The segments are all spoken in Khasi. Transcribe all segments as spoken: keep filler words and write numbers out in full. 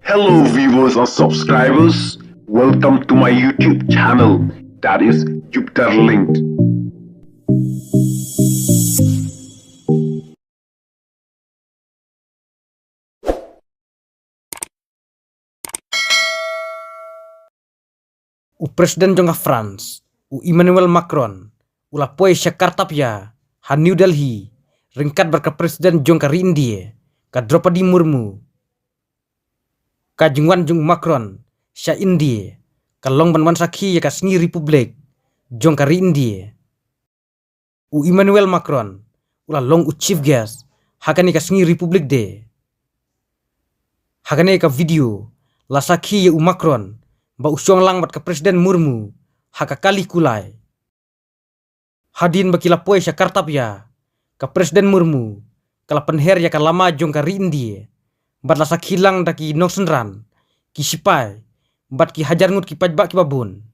Hello viewers and subscribers, welcome to my YouTube channel, that is Jupiter Linked. U President jong ka France, u Emmanuel Macron, u la poi sha Kartapya ha New Delhi, ryngkat bad ka President jong ka ri India, ka Draupadi Murmu. Ka jingwan jong u Macron sha India ka long ban wan sakhi ïa ka sngi Republic jong ka ri India. U Emmanuel Macron u la long u chief guest ha kane ka sngi Republic Day. Ha kane ka video la sakhi ïa u Macron ba u shong lang bad ka President Murmu ha ka kali kulai. Hadien ba ki la poi sha Kartapya, ka President Murmu ka la pynher ïa ka lama jong ka ri India bad la sakhi lang da ki nongsynran, ki sipai bad ki hajar ngut ki paidbah kiba bun.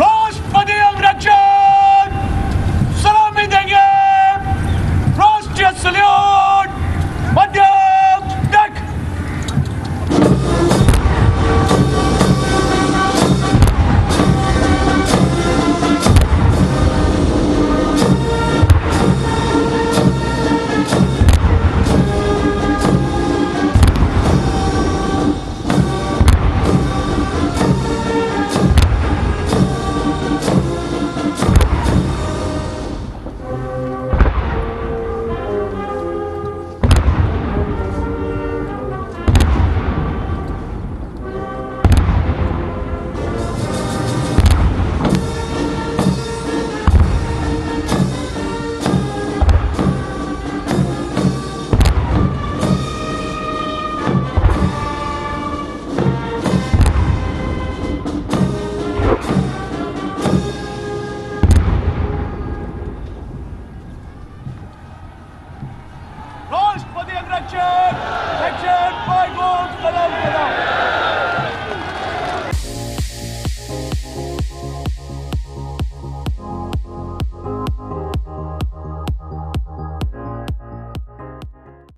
Rashtrapati Amrachand! Salami denge! Rashtriya salute! Madhya tak! Rashtrapati Amrachand!